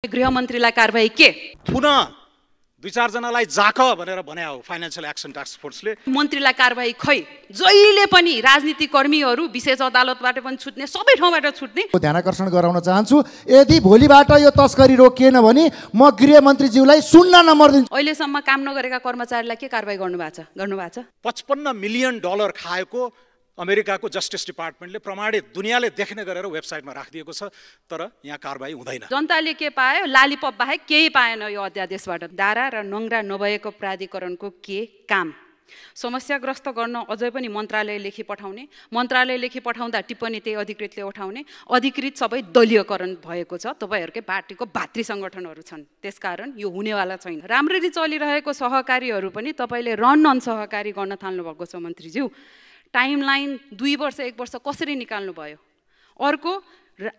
गृहमन्त्रीलाई कारबाही के पुनः दुई चार जनालाई जाक भनेर भने हो फाइनान्शियल एक्सन टास्क फोर्सले। मन्त्रीलाई कारबाही खै जहिले पनि राजनीतिक कर्मीहरू विशेष अदालतबाट पनि छुट्ने, सबै ठाउँबाट छुट्ने। ध्यानकर्षण गराउन चाहन्छु, यदि भोलिबाट यो तस्करी रोकिएन भने म गृहमन्त्रीज्यूलाई 0 नम्बर दिन्छु। अहिलेसम्म काम नगरेका कर्मचारीलाई के कारबाही गर्नुभएको छ? 55 मिलियन डलर खाएको अमेरिकाको जस्टिस डिपार्टमेन्टले प्रमाणित दुनियाँले देख्ने गरेर वेबसाइटमा राखिदिएको छ, तर यहाँ कारबाही हुँदैन। जनताले के पायो? लालीपप बाहेक केही पाएन यो अध्यादेशबाट। दारा र नङ्ग्रा नभएको प्राधिकरणको के काम? समस्याग्रस्त गर्न अझै पनि मन्त्रालय लेखी पठाउने, मन्त्रालय लेखी पठाउँदा टिप्पणी त्यही अधिकृतले उठाउने, अधिकृत सबै दलीयकरण भएको छ। तपाईँहरूकै पार्टीको भातृ सङ्गठनहरू छन्, त्यसकारण यो हुनेवाला छैन। राम्ररी चलिरहेको सहकारीहरू पनि तपाईँले रन अन सहकारी गर्न थाल्नु भएको छ मन्त्रीज्यू। टाइमलाइन 2 वर्ष 1 वर्ष कसरी निकाल्नु भयो? अर्को,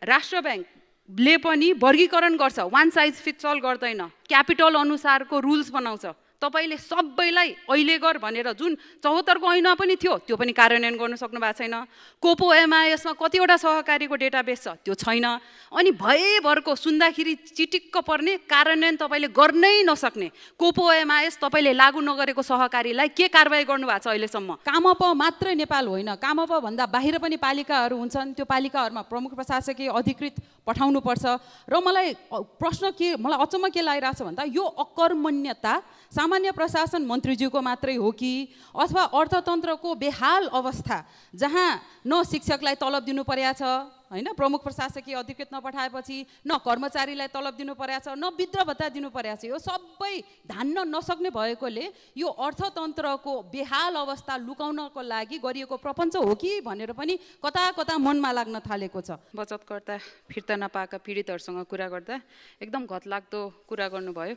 राष्ट्र ब्याङ्कले पनि वर्गीकरण गर्छ, वान साइज फिट्स अल गर्दैन, क्यापिटल अनुसारको रुल्स बनाउँछ। तपाईँले सबैलाई अहिले गर भनेर जुन 74 को ऐनमा पनि थियो त्यो पनि कार्यान्वयन गर्न सक्नु भएको छैन। कोपो एमआइएसमा कतिवटा सहकारीको डेटाबेस छ त्यो छैन। अनि भएभरको सुन्दाखेरि चिटिक्क पर्ने, कार्यान्वयन तपाईँले गर्नै नसक्ने कोपो एमआइएस तपाईँले लागू नगरेको सहकारीलाई के कारबाही गर्नुभएको छ अहिलेसम्म? कामप मात्रै नेपाल होइन, कामप भन्दा बाहिर पनि पालिकाहरू हुन्छन्। त्यो पालिकाहरूमा प्रमुख प्रशासकीय अधिकृत पठाउनुपर्छ। र मलाई अचम्म के लागिरहेको छ भन्दा यो अकर्मण्यता सामान्य प्रशासन मन्त्रीज्यूको मात्रै हो कि अथवा अर्थतन्त्रको बेहाल अवस्था जहाँ न शिक्षकलाई तलब दिनु परेको छ हैन, प्रमुख प्रशासकीय अधिकृत नपठाएपछि न कर्मचारीलाई तलब दिनु परेको छ, न विद्रोह भत्ता दिनु परेको छ। यो सबै धान्न नसक्ने भएकोले यो अर्थतन्त्रको बेहाल अवस्था लुकाउनको लागि गरिएको प्रपञ्च हो कि भनेर पनि कता कता मनमा लाग्न थालेको छ। बचतकर्ता फिर्ता नपाएका पीडितहरूसँग कुरा गर्दा एकदम घतलाग्दो कुरा गर्नुभयो।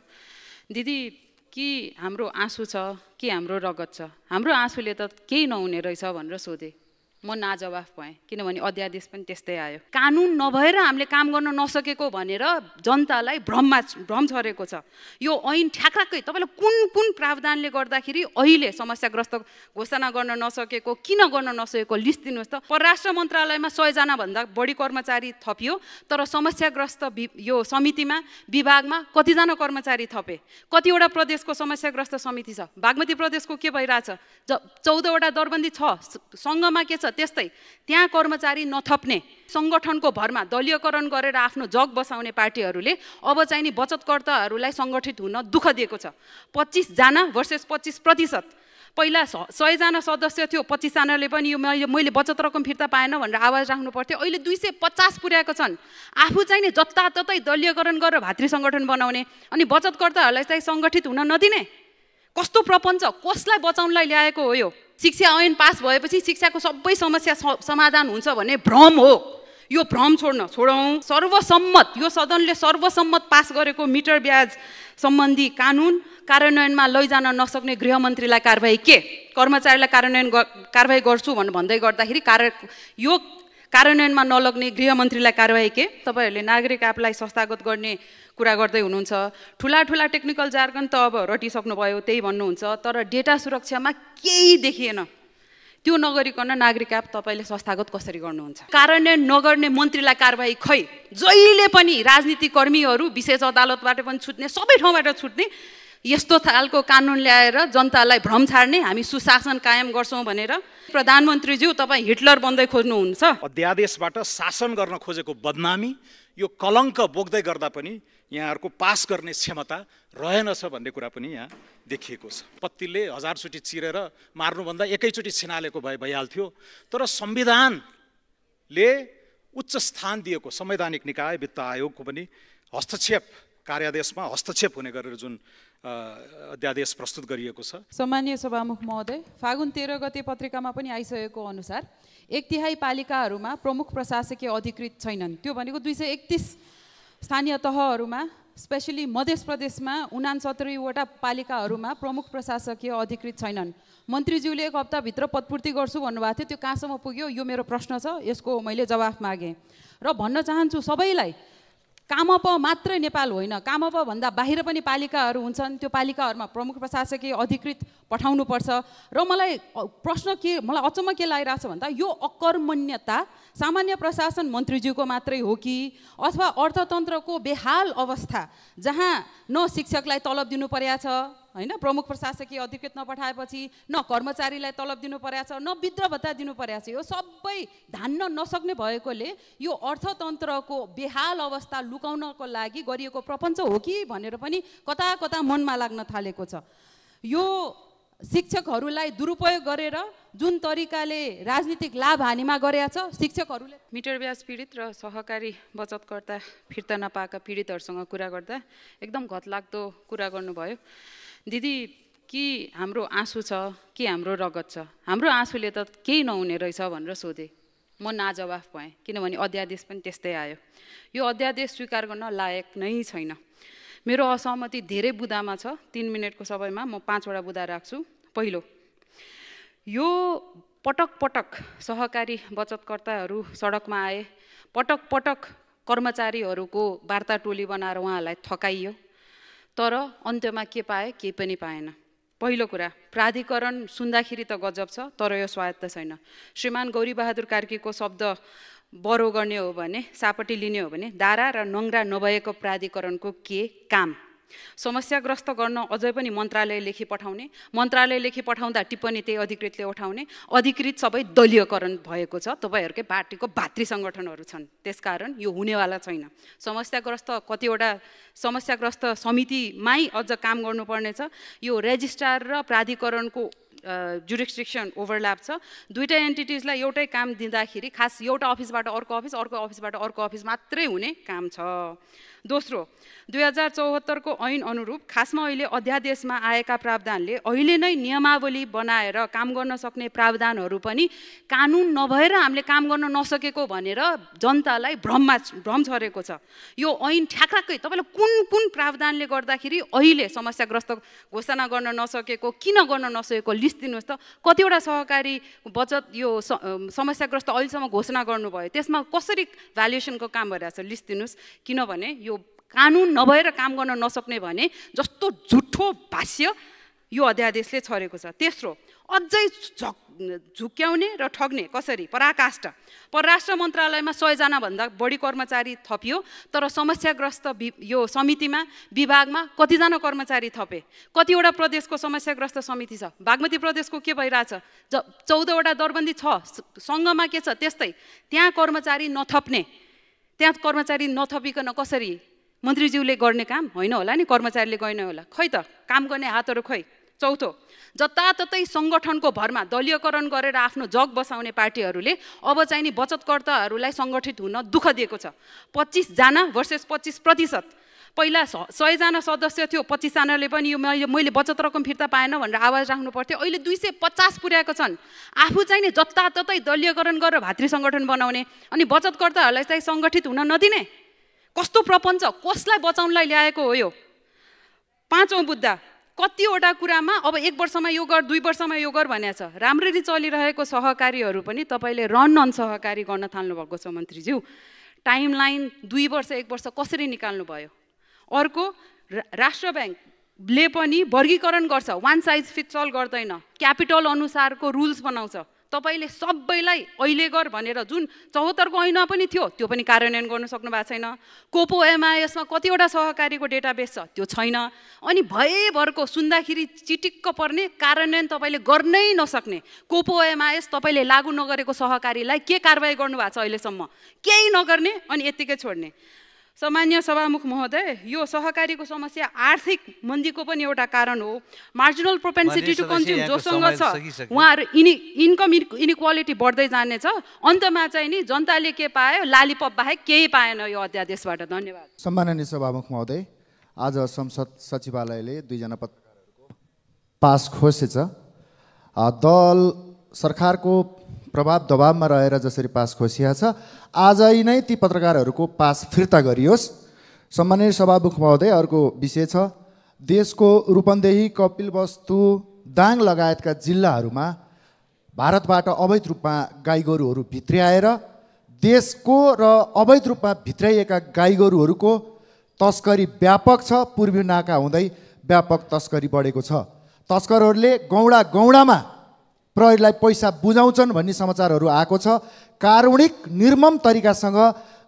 दिदी, कि हाम्रो आँसु छ कि हाम्रो रगत छ? हाम्रो आँसुले त केही नहुने रहेछ भनेर सोधे। म नाजवाफ भएँ, किनभने अध्यादेश पनि त्यस्तै आयो। कानुन नभएर हामीले काम गर्न नसकेको भनेर जनतालाई भ्रम छरेको छ। यो ऐन ठ्याक्कै तपाईँले कुन प्रावधानले गर्दाखेरि अहिले समस्याग्रस्त घोषणा गर्न नसकेको, किन गर्न नसकेको लिस्ट दिनुहोस् त। परराष्ट्र मन्त्रालयमा 100 जना भन्दा बढी कर्मचारी थपियो, तर समस्याग्रस्त यो समितिमा विभागमा कतिजना कर्मचारी थपे? कतिवटा प्रदेशको समस्याग्रस्त समिति छ? बागमती प्रदेशको के भइरहेछ? 14 वटा दरबन्दी छ, सङ्घमा के छ त्यस्तै। त्यहाँ कर्मचारी नथप्ने, सङ्गठनको भरमा दलीयकरण गरेर आफ्नो जग बसाउने पार्टीहरूले अब चाहिँ नि बचतकर्ताहरूलाई सङ्गठित हुन दुःख दिएको छ। 25 जना भर्सेस 25%। पहिला 100 जना सदस्य थियो, 25 जनाले पनि यो मैले बचत रकम फिर्ता पाएन भनेर आवाज राख्नु पर्थ्यो। अहिले 250 पुर्याएको छन्। आफू चाहिँ नि जताततै दलीयकरण गरेर भातृ सङ्गठन बनाउने अनि बचतकर्ताहरूलाई चाहिँ सङ्गठित हुन नदिने, कस्तो प्रपञ्च, कसलाई बचाउनलाई ल्याएको हो यो? शिक्षा ऐन पास भएपछि शिक्षाको सबै समस्या समाधान हुन्छ भन्ने भ्रम हो। यो भ्रम छोडौँ। सर्वसम्मत, यो सदनले सर्वसम्मत पास गरेको मिटर ब्याज सम्बन्धी कानुन कार्यान्वयनमा लैजान नसक्ने गृहमन्त्रीलाई कारबाही के? कर्मचारीलाई कारबाही गर्छु भन्दै गर्दाखेरि यो कार्यान्वयनमा नलग्ने गृहमन्त्रीलाई कारबाही के? तपाईँहरूले नागरिक एपलाई संस्थागत गर्ने कुरा गर्दै हुनुहुन्छ। ठुला टेक्निकल जार्गन त अब रटिसक्नुभयो, त्यही भन्नुहुन्छ, तर डेटा सुरक्षामा केही देखिएन। त्यो नगरिकन नागरिक एप तपाईँले संस्थागत कसरी गर्नुहुन्छ? कार्यान्वयन नगर्ने मन्त्रीलाई कारबाही खै जहिले पनि राजनीतिक कर्मीहरू विशेष अदालतबाट पनि छुट्ने, सबै ठाउँबाट छुट्ने। यस्तो खालको कानुन ल्याएर जनतालाई भ्रम छाड्ने, हामी सुशासन कायम गर्छौँ भनेर। प्रधानमन्त्रीज्यू, तपाईँ हिटलर बन्दै खोज्नुहुन्छ। अध्यादेशबाट शासन गर्न खोजेको बदनामी, यो कलङ्क बोक्दै गर्दा पनि यहाँहरूको पास गर्ने क्षमता रहेनछ भन्ने कुरा पनि यहाँ देखिएको छ। पत्तीले 1000 चोटि चिरेर मार्नुभन्दा एकैचोटि छिनालेको भइहाल्थ्यो। तर संविधानले उच्च स्थान दिएको संवैधानिक निकाय वित्त आयोगको पनि हस्तक्षेप, कार्यादेशमा हस्तक्षेप हुने गरेर जुन अध्यादेश प्रस्तुत गरिएको छ। सम्मानीय सभामुख महोदय, फागुन 13 गते पत्रिकामा पनि आइसकेको अनुसार 1/3 पालिकाहरूमा प्रमुख प्रशासकीय अधिकृत छैनन्। त्यो भनेको 231 स्थानीय तहहरूमा, स्पेसली मध्य प्रदेशमा 69 वटा पालिकाहरूमा प्रमुख प्रशासकीय अधिकृत छैनन्। मन्त्रीज्यूले 1 हप्ताभित्र पदपूर्ति गर्छु भन्नुभएको थियो, त्यो कहाँसम्म पुग्यो? यो मेरो प्रश्न छ, यसको मैले जवाफ मागेँ। र भन्न चाहन्छु सबैलाई, कामप मात्रै नेपाल होइन, कामप भन्दा बाहिर पनि पालिकाहरू हुन्छन्। त्यो पालिकाहरूमा प्रमुख प्रशासकीय अधिकृत पठाउनुपर्छ। र मलाई अचम्म के लागिरहेछ भन्दा यो अकर्मण्यता सामान्य प्रशासन मन्त्रीज्यूको मात्रै हो कि अथवा अर्थतन्त्रको बेहाल अवस्था जहाँ न शिक्षकलाई तलब दिनु परेको छ हैन, प्रमुख प्रशासकीय अधिकृत नपठाएपछि न कर्मचारीलाई तलब दिनु परेको छ, न विद्रोह भत्ता दिनु परेको छ। यो सबै धान्न नसक्ने भएकोले यो अर्थतन्त्रको बेहाल अवस्था लुकाउनको लागि गरिएको प्रपञ्च हो कि भनेर पनि कता कता मनमा लाग्न थालेको छ। यो शिक्षकहरूलाई दुरुपयोग गरेर जुन तरिकाले राजनीतिक लाभ हानिमा गरेका छ, शिक्षकहरूले मिटर ब्याज पीडित र सहकारी बचतकर्ता फिर्ता नपाएका पीडितहरूसँग कुरा गर्दा एकदम घतलाग्दो कुरा गर्नुभयो। दिदी, कि हाम्रो आँसु छ कि हाम्रो रगत छ? हाम्रो आँसुले त केही नहुने रहेछ भनेर सोधेँ। म नाजवाफ भएँ, किनभने अध्यादेश पनि त्यस्तै आयो। यो अध्यादेश स्वीकार गर्न लायक नै छैन। मेरो असहमति धेरै बुदामा छ। 3 मिनटको समयमा म 5वटा बुदा राख्छु। पहिलो, यो पटक पटक सहकारी बचतकर्ताहरू सडकमा आए, पटक पटक कर्मचारीहरूको वार्ता टोली बनाएर उहाँहरूलाई थकाइयो, तर अन्त्यमा के पाए? केही पनि पाएन। पहिलो कुरा, प्राधिकरण सुन्दाखेरि त गजब छ, तर यो स्वायत्त छैन। श्रीमान गौरीबहादुर कार्कीको शब्द बरो गर्ने हो भने, सापटी लिने हो भने, दारा र नङ्ग्रा नभएको प्राधिकरणको के काम? समस्याग्रस्त गर्न अझै पनि मन्त्रालय लेखी पठाउने, मन्त्रालय लेखी पठाउँदा टिप्पणी त्यही अधिकृतले उठाउने, अधिकृत सबै दलीयकरण भएको छ। तपाईँहरूकै पार्टीको भातृ सङ्गठनहरू छन्, त्यसकारण यो हुनेवाला छैन। कतिवटा समस्याग्रस्त समितिमै अझ काम गर्नुपर्ने छ। यो रेजिस्ट्रार र प्राधिकरणको जुरिस्डिक्सन ओभरल्याप छ। दुईटा एन्टिटिजलाई एउटै काम दिँदाखेरि खास एउटा अफिसबाट अर्को अफिस, अर्को अफिसबाट अर्को अफिस मात्रै हुने काम छ। दोस्रो, 2074 को ऐन अनुरूप खासमा अहिले अध्यादेशमा आएका प्रावधानले अहिले नै नियमावली बनाएर काम गर्न सक्ने प्रावधानहरू पनि कानुन नभएर हामीले काम गर्न नसकेको भनेर जनतालाई भ्रम छरेको छ। यो ऐन ठ्याक्कै तपाईँले कुन प्रावधानले गर्दाखेरि अहिले समस्याग्रस्त घोषणा गर्न नसकेको, किन गर्न नसकेको लिस्ट दिनुहोस् त। कतिवटा सहकारी बचत यो समस्याग्रस्त अहिलेसम्म घोषणा गर्नुभयो, त्यसमा कसरी भ्यालुएसनको काम भइरहेछ लिस्ट दिनुहोस्। किनभने यो कानुन नभएर काम गर्न नसक्ने भने जस्तो झुठो भाष्य यो अध्यादेशले छरेको छ। तेस्रो, अझै झुक्याउने र ठग्ने कसरी? पराकाष्ठ। परराष्ट्र मन्त्रालयमा 100 जना भन्दा बढी कर्मचारी थपियो, तर समस्याग्रस्त यो समितिमा विभागमा कतिजना कर्मचारी थपे? कतिवटा प्रदेशको समस्याग्रस्त समिति छ? बागमती प्रदेशको के भइरहेछ? 14वटा दरबन्दी छ, सङ्घमा के छ त्यस्तै। त्यहाँ कर्मचारी नथप्ने, त्यहाँ कर्मचारी नथपिकन कसरी? मन्त्रीज्यूले गर्ने काम होइन होला नि, कर्मचारीले गर्ने होला? खै त, काम गर्ने हातहरू खै। चौथो, जताततै सङ्गठनको भरमा दलीयकरण गरेर आफ्नो जग बसाउने पार्टीहरूले अब चाहिँ नि बचतकर्ताहरूलाई सङ्गठित हुन दुःख दिएको छ। 25 जना भर्सेस 25%। पहिला 100 जना सदस्य थियो, 25 जनाले पनि यो मैले बचत रकम फिर्ता पाएन भनेर आवाज राख्नु पर्थ्यो। अहिले 250 पुर्याएको छन्। आफू चाहिँ नि जताततै दलीयकरण गरेर भातृ सङ्गठन बनाउने अनि बचतकर्ताहरूलाई चाहिँ सङ्गठित हुन नदिने, कस्तो प्रपञ्च, कसलाई बचाउनलाई ल्याएको हो यो? 5औं बुद्धा, कतिवटा कुरामा अब 1 वर्षमा यो गर, 2 वर्षमा यो गर भनेको छ। राम्ररी चलिरहेको सहकारीहरू पनि तपाईँले रन अन सहकारी गर्न थाल्नु भएको छ मन्त्रीज्यू। टाइमलाइन 2 वर्ष 1 वर्ष कसरी निकाल्नु भयो? अर्को, राष्ट्र ब्याङ्कले पनि वर्गीकरण गर्छ, वान साइज फिट्स अल गर्दैन, क्यापिटल अनुसारको रुल्स बनाउँछ। तपाईँले सबैलाई अहिले गर भनेर जुन 74 को ऐनमा पनि थियो त्यो पनि कार्यान्वयन गर्न सक्नु भएको छैन। कोपो एमआइएसमा कतिवटा सहकारीको डेटाबेस छ, त्यो छैन। अनि भएभरको सुन्दाखेरि चिटिक्क पर्ने, कार्यान्वयन तपाईँले गर्नै नसक्ने कोपो एमआइएस तपाईँले लागू नगरेको सहकारीलाई के कारबाही गर्नुभएको छ अहिलेसम्म? केही नगर्ने अनि यत्तिकै छोड्ने। सामान्य सभामुख महोदय, यो सहकारीको समस्या आर्थिक मन्दीको पनि एउटा कारण हो। मार्जिनल प्रोपेन्सिटी टु कन्ज्युम जोसँग छ, उहाँहरू इन्कम इनइक्वालिटी बढ्दै जानेछ। अन्तमा चाहिँ नि जनताले के पायो? लालीपप बाहेक केही पाएन यो अध्यादेशबाट। धन्यवाद। सम्माननीय सभामुख महोदय, आज संसद सचिवालयले 2 जना पत्रकारहरूको पास खोसेछ। दल सरकारको प्रभाव दबावमा रहेर जसरी पास खोसिया छ, आजै नै ती पत्रकारहरूको पास फिर्ता गरियोस्। सम्माननीय सभामुख महोदय, अर्को विषय छ, देशको रूपन्देही, कपिलवस्तु, दाङ लगायतका जिल्लाहरूमा भारतबाट अवैध रूपमा गाई गोरुहरू भित्र्याएर देशको र अवैध रूपमा भित्राइएका गाईगोरुहरूको तस्करी व्यापक छ। पूर्वी नाका हुँदै व्यापक तस्करी बढेको छ। तस्करहरूले गौडामा प्रहरीलाई पैसा बुझाउँछन् भन्ने समाचारहरू आएको छ। कारुणिक निर्मम तरिकासँग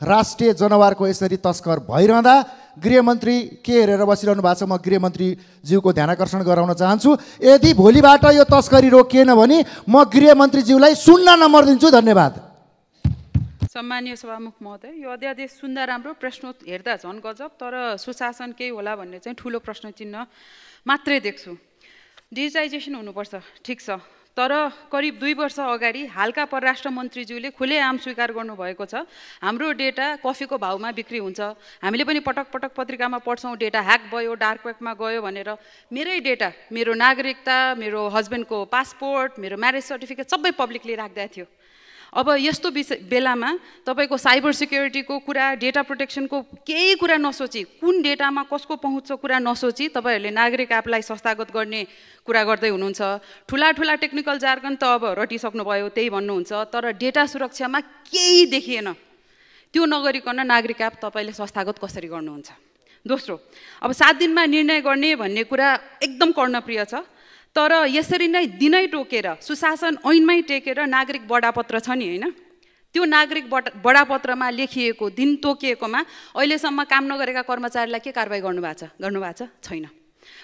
राष्ट्रिय जनावरको यसरी तस्कर भइरहँदा गृहमन्त्री के हेरेर बसिरहनु भएको छ? म गृहमन्त्रीज्यूको ध्यानाकर्षण गराउन चाहन्छु। यदि भोलिबाट यो तस्करी रोकिएन भने म गृहमन्त्रीज्यूलाई 0 नम्बर दिन्छु। धन्यवाद। सम्मानीय सभामुख महोदय, यो अध्यादेश सुन्दा राम्रो, प्रश्न हेर्दा झन् गजब, तर सुशासन केही होला भन्ने चाहिँ ठुलो प्रश्न चिन्ह मात्रै देख्छु। डिजिटाइजेसन हुनुपर्छ, ठिक छ, तर करिब 2 वर्ष अगाडि हालका परराष्ट्र मन्त्रीज्यूले खुलेआम स्वीकार गर्नुभएको छ हाम्रो डेटा कफीको भाउमा बिक्री हुन्छ। हामीले पनि पटक पटक पत्रिकामा पढ्छौँ डेटा ह्याक भयो, डार्क वेबमा गयो भनेर। मेरै डेटा, मेरो नागरिकता, मेरो हस्बेन्डको पासपोर्ट, मेरो म्यारेज सर्टिफिकेट सबै पब्लिकली राख्दै थियो। अब यस्तो बेलामा तपाईको साइबर सिक्युरिटीको कुरा, डेटा प्रोटेक्सनको केही कुरा नसोची, कुन डेटामा कसको पहुँच छ कुरा नसोची तपाईहरुले नागरिक एपलाई संस्थागत गर्ने कुरा गर्दै हुनुहुन्छ। ठुला ठुला टेक्निकल जार्गन त अब रटिसक्नुभयो, त्यही भन्नुहुन्छ, तर डेटा सुरक्षामा केही देखिएन। त्यो नगरिकन नागरिक एप तपाईले संस्थागत कसरी गर्नुहुन्छ? दोस्रो, अब 7 दिनमा निर्णय गर्ने भन्ने कुरा एकदम कर्णप्रिय छ, तर यसरी नै दिनै टोकेर सुशासन ऐनमै टेकेर नागरिक बडापत्र छ नि हैन, त्यो नागरिक बडापत्रमा लेखिएको दिन तोकिएकोमा अहिलेसम्म काम नगरेका कर्मचारीलाई के कारबाही गर्नुभएको छ? छैन।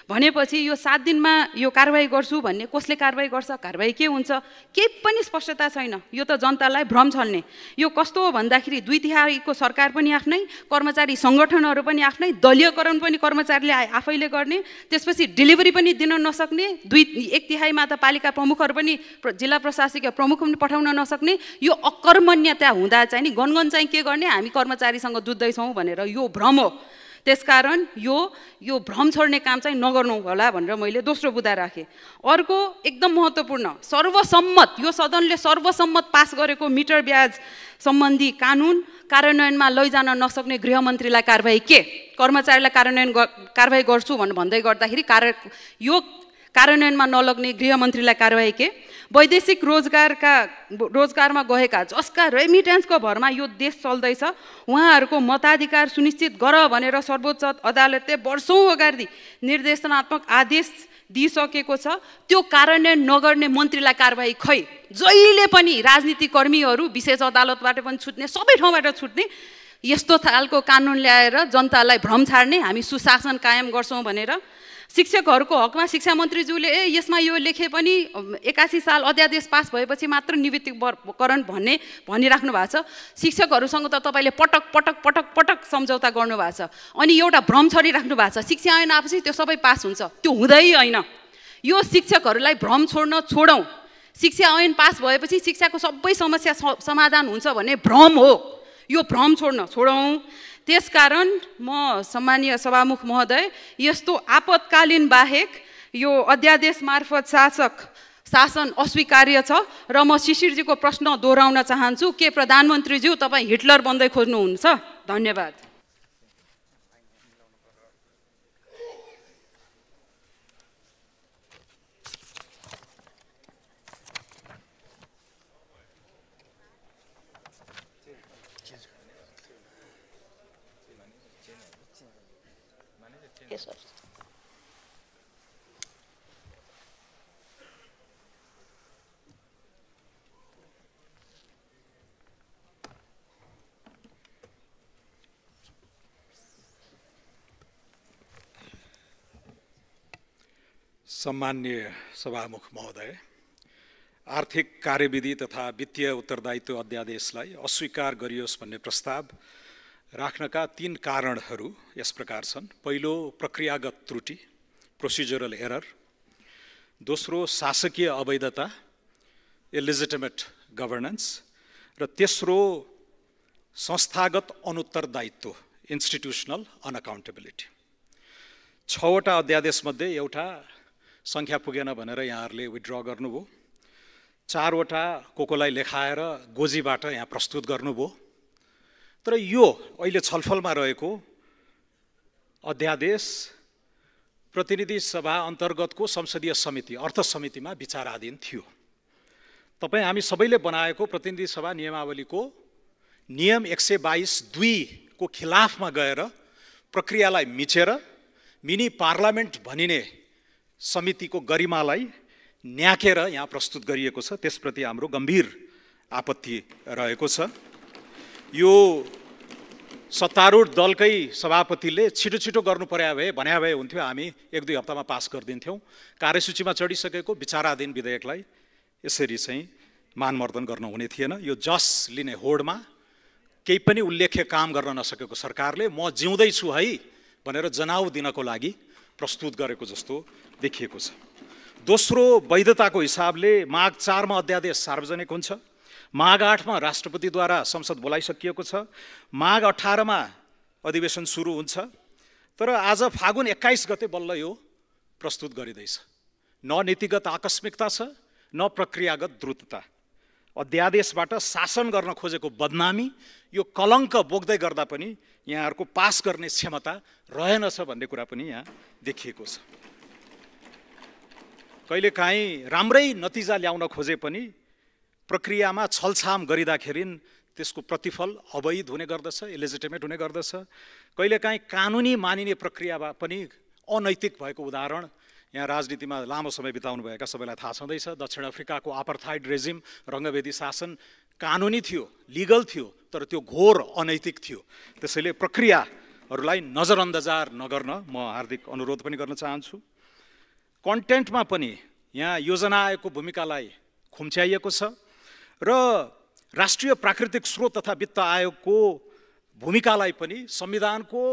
भनेपछि यो 7 दिनमा यो कारबाही गर्छु भन्ने कसले कारबाही गर्छ? कारबाही के हुन्छ? केही पनि स्पष्टता छैन। यो त जनतालाई भ्रम छल्ने। यो कस्तो हो भन्दाखेरि 2/3 सरकार पनि आफ्नै, कर्मचारी सङ्गठनहरू पनि आफ्नै, दलीयकरण पनि कर्मचारीले आफैले गर्ने, त्यसपछि डेलिभरी पनि दिन नसक्ने, 1/3 त पालिका प्रमुखहरू पनि, जिल्ला प्रशासकीय प्रमुख पनि पठाउन नसक्ने। यो अकर्मण्यता हुँदा चाहिँ नि गनगन चाहिँ के गर्ने? हामी कर्मचारीसँग जुझ्दैछौँ भनेर यो भ्रम हो। त्यसकारण यो भ्रम छोड्ने काम चाहिँ नगर्नु होला भनेर मैले दोस्रो बुँदा राखेँ। अर्को एकदम महत्त्वपूर्ण, सर्वसम्मत, यो सदनले सर्वसम्मत पास गरेको मिटर ब्याज सम्बन्धी कानुन कार्यान्वयनमा लैजान नसक्ने गृहमन्त्रीलाई कारबाही के? कर्मचारीलाई कारबाही गर्छु भन्दै गर्दाखेरि यो कार्यान्वयनमा नलग्ने गृहमन्त्रीलाई कारबाही के? वैदेशिक रोजगारमा गएका जसका रेमिटेन्सको भरमा यो देश चल्दैछ उहाँहरूको मताधिकार सुनिश्चित गर भनेर सर्वोच्च अदालतले वर्षौँ अगाडि निर्देशनात्मक आदेश दिइसकेको छ। त्यो कार्यान्वयन नगर्ने मन्त्रीलाई कारबाही खै? जहिले पनि राजनीतिक कर्मीहरू विशेष अदालतबाट पनि छुट्ने, सबै ठाउँबाट छुट्ने, यस्तो खालको कानुन ल्याएर जनतालाई भ्रम छाड्ने, हामी सुशासन कायम गर्छौँ भनेर। शिक्षकहरूको हकमा शिक्षा मन्त्रीज्यूले यसमा यो लेखे पनि 81 साल अध्यादेश पास भएपछि मात्र निवित्तीकरण भनिराख्नु भएको छ। शिक्षकहरूसँग त तपाईँले पटक पटक पटक पटक सम्झौता गर्नुभएको छ, अनि एउटा भ्रम छरिराख्नु भएको छ शिक्षा ऐन आएपछि त्यो सबै पास हुन्छ। त्यो हुँदै होइन। यो शिक्षकहरूलाई भ्रम छोडौँ। शिक्षा ऐन पास भएपछि शिक्षाको सबै समस्या समाधान हुन्छ भन्ने भ्रम हो। यो भ्रम छोडौँ। त्यसकारण म सम्मानीय सभामुख महोदय, यस्तो आपतकालीन बाहेक यो अध्यादेश मार्फत शासन अस्वीकार्य छ र म शिशिरजीको प्रश्न दोहोऱ्याउन चाहन्छु, के प्रधानमन्त्रीज्यू तपाईँ हिटलर बन्दै खोज्नुहुन्छ? धन्यवाद। सम्मान्य सभामुख महोदय, आर्थिक कार्यविधि तथा वित्तीय उत्तरदायित्व अध्यादेशलाई अस्वीकार गरियोस् भन्ने प्रस्ताव राख्नका 3 कारणहरू यस प्रकार छन्। पहिलो, प्रक्रियागत त्रुटि, प्रोसिजरल एरर। दोस्रो, शासकीय अवैधता, इलिजिटिमेट गभर्नेन्स। र तेस्रो, संस्थागत अनुत्तरदायित्व, इन्स्टिट्युसनल अनअकाउन्टेबिलिटी। 6वटा अध्यादेशमध्ये एउटा सङ्ख्या पुगेन भनेर यहाँहरूले विथड्र गर्नुभयो। 4वटा कोकोलाई लेखाएर गोजीबाट यहाँ प्रस्तुत गर्नुभयो। तर यो अहिले छलफलमा रहेको अध्यादेश प्रतिनिधि सभा अन्तर्गतको संसदीय समिति, अर्थ समितिमा विचाराधीन थियो। तपाईँ हामी सबैले बनाएको प्रतिनिधि सभा नियमावलीको नियम 122(2) को खिलाफमा गएर प्रक्रियालाई मिचेर मिनी पार्लियामेन्ट भनिने समितिको गरिमालाई न्याकेर यहाँ प्रस्तुत गरिएको छ। त्यसप्रति हाम्रो गम्भीर आपत्ति रहेको छ। यो सत्तारूढ दलकै सभापतिले छिटो छिटो गर्नु पर्या भए भन्या भए हुन्थ्यो, हामी 1-2 हप्तामा पास गरिदिन्थ्यौँ। कार्यसूचीमा चढिसकेको विचाराधीन विधेयकलाई यसरी चाहिँ मानमर्दन गर्न हुने थिएन। यो जस लिने होडमा केही पनि उल्लेख्य काम गर्न नसकेको सरकारले म जिउँदैछु है भनेर जनाउ दिनको लागि प्रस्तुत गरेको जस्तो देखिएको छ। दोस्रो, वैधताको हिसाबले माघ 4 मा अध्यादेश सार्वजनिक हुन्छ। माघ 8 मा राष्ट्रपतिद्वारा संसद बोलाइसकिएको छ। माघ 18 मा अधिवेशन सुरु हुन्छ। तर आज फागुन 21 गते बल्ल यो प्रस्तुत गरिँदैछ। न नीतिगत आकस्मिकता छ, न प्रक्रियागत द्रुतता। अध्यादेशबाट शासन गर्न खोजेको बदनामी, यो कलङ्क बोक्दै गर्दा पनि यहाँहरूको पास गर्ने क्षमता रहेनछ भन्ने कुरा पनि यहाँ देखिएको छ। कहिलेकाहीँ राम्रै नतिजा ल्याउन खोजे पनि प्रक्रियामा छलछाम गरिँदाखेरि त्यसको प्रतिफल अवैध हुने गर्दछ, इलेजिटिमेट हुने गर्दछ। कहिलेकाहीँ कानुनी मानिने प्रक्रियामा पनि अनैतिक भएको उदाहरण यहाँ राजनीतिमा लामो समय बिताउनुभएका सबैलाई थाहा छँदैछ। दक्षिण अफ्रिकाको अपार्थाइड रेजिम, रङ्गभेदी शासन कानुनी थियो, लिगल थियो, तर त्यो घोर अनैतिक थियो। त्यसैले प्रक्रियाहरूलाई नजरअन्दाज नगर्न म हार्दिक अनुरोध पनि गर्न चाहन्छु। कन्टेन्टमा पनि यहाँ योजना आयोगको भूमिकालाई खुम्च्याइएको छ र राष्ट्रिय प्राकृतिक स्रोत तथा वित्त आयोगको भूमिकालाई पनि संविधानको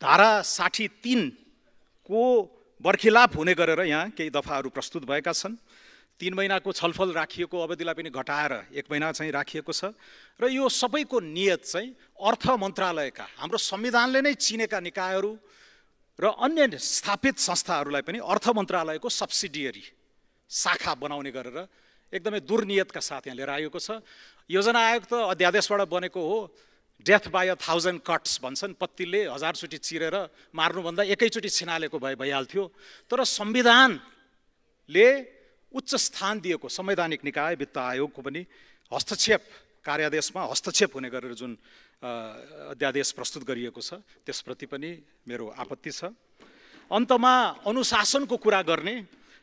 धारा 63 को बर्खिलाप हुने गरेर यहाँ केही दफाहरू प्रस्तुत भएका छन्। 3 महिनाको छलफल राखिएको अवधिलाई पनि घटाएर 1 महिना चाहिँ राखिएको छ र यो सबैको नियत चाहिँ अर्थ मन्त्रालयका, हाम्रो संविधानले नै चिनेका निकायहरू र अन्य स्थापित संस्थाहरूलाई पनि अर्थ मन्त्रालयको सब्सिडियरी शाखा बनाउने गरेर एकदमै दुर्नियतका साथ यहाँ लिएर आएको छ। योजना आयोग त अध्यादेशबाट बनेको हो। डेथ बाई 1000 कट्स भन्छन्, पत्तीले 1000 चोटि चिरेर मार्नुभन्दा एकैचोटि छिनालेको भए भइहाल्थ्यो। तर संविधानले उच्च स्थान दिएको संवैधानिक निकाय वित्त आयोगको पनि हस्तक्षेप, कार्यादेशमा हस्तक्षेप हुने गरेर जुन अध्यादेश प्रस्तुत गरिएको छ त्यसप्रति पनि मेरो आपत्ति छ। अन्तमा अनुशासनको कुरा गर्ने,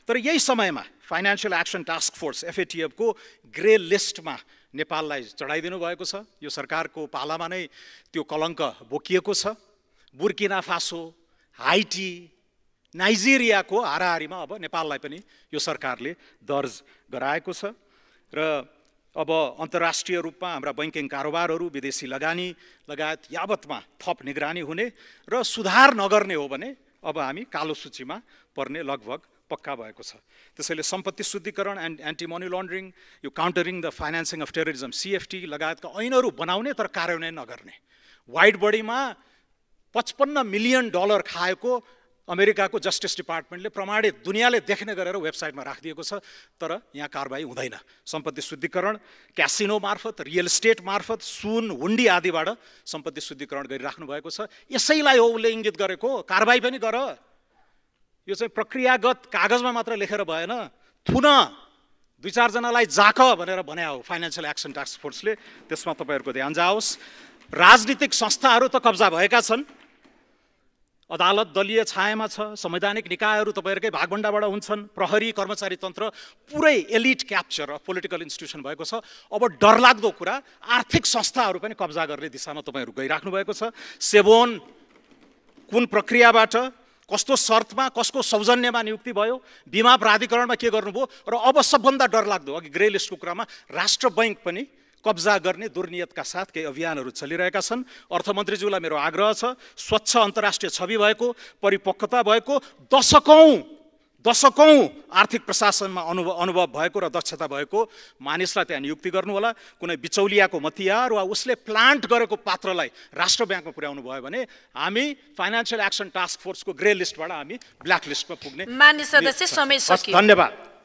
तर यही समयमा financial action task force FATF को ग्रे लिस्टमा नेपाललाई चढाइदिनु भएको छ। यो सरकारको पालामा नै त्यो कलङ्क बोकिएको छ। बुर्किना फासो, हाइटी, नाइजेरियाको हाराहारीमा अब नेपाललाई पनि यो सरकारले दर्ज गराएको छ। र अब अन्तर्राष्ट्रिय रूपमा हाम्रा बैंकिङ कारोबारहरू, विदेशी लगानी लगायत यावतमा थप निगरानी हुने र सुधार नगर्ने हो भने अब हामी कालो सूचीमा पर्ने लगभग पक्का भएको छ। त्यसैले सम्पत्ति शुद्धिकरण एन्ड एन्टी मनी लन्ड्रिङ, यो countering the financing of terrorism CFT लगायतका ऐनहरू बनाउने तर कार्यान्वयन नगर्ने, वाइड बडीमा $55 मिलियन खाएको अमेरिकाको जस्टिस डिपार्टमेन्टले प्रमाणित दुनियाँले देख्ने गरेर वेबसाइटमा राखिदिएको छ, तर यहाँ कारबाही हुँदैन। सम्पत्ति शुद्धिकरण क्यासिनो मार्फत, रियल इस्टेट मार्फत, सुन, हुन्डी आदिबाट सम्पत्ति शुद्धिकरण गरिराख्नु भएको छ। यसैलाई हो उसले इङ्गित गरेको, कारबाही पनि गर। यो चाहिँ प्रक्रियागत कागजमा मात्र लेखेर भएन, थुन 2-4 जनालाई जाक भनेर भन्या हो फाइनेन्शियल एक्सन टास्क फोर्सले। त्यसमा तपाईँहरूको ध्यान जाओस्। राजनीतिक संस्थाहरू त कब्जा भएका छन्, अदालत दलीय छायामा छ, संवैधानिक निकायहरू तपाईँहरूकै भागभण्डाबाट हुन्छन्, प्रहरी कर्मचारी तन्त्र पुरै elite capture of political institution भएको छ। अब डरलाग्दो कुरा, आर्थिक संस्थाहरू पनि कब्जा गर्ने दिशामा तपाईँहरू गइराख्नु भएको छ। सेबोन कुन प्रक्रियाबाट, कस्तो शर्तमा, कसको सौजन्यमा नियुक्ति भयो, बिमा प्राधिकरणमा के गर्नुभयो, र अब सबभन्दा डरलाग्दो, अघि ग्रे लिस्टको कुरामा राष्ट्र बैंक पनि कब्जा गर्ने दुर्नियतका साथ केही अभियानहरू चलिरहेका छन्। अर्थमन्त्रीज्यूलाई मेरो आग्रह छ, स्वच्छ अन्तर्राष्ट्रिय छवि भएको, परिपक्वता भएको, दशकौं आर्थिक प्रशासनमा अनुभव भएको र दक्षता भएको मानिसलाई त्यहाँ नियुक्ति गर्नु होला। कुनै बिचौलियाको मतियार वा उसले प्लान्ट गरेको पात्रलाई राष्ट्र ब्याङ्कमा पुर्याउनु भयो भने हामी फाइनेन्शियल एक्सन टास्क फोर्सको ग्रे लिस्टबाट हामी ब्ल्याक लिस्टमा पुग्ने। माननीय सदस्य, समय सकियो। धन्यवाद।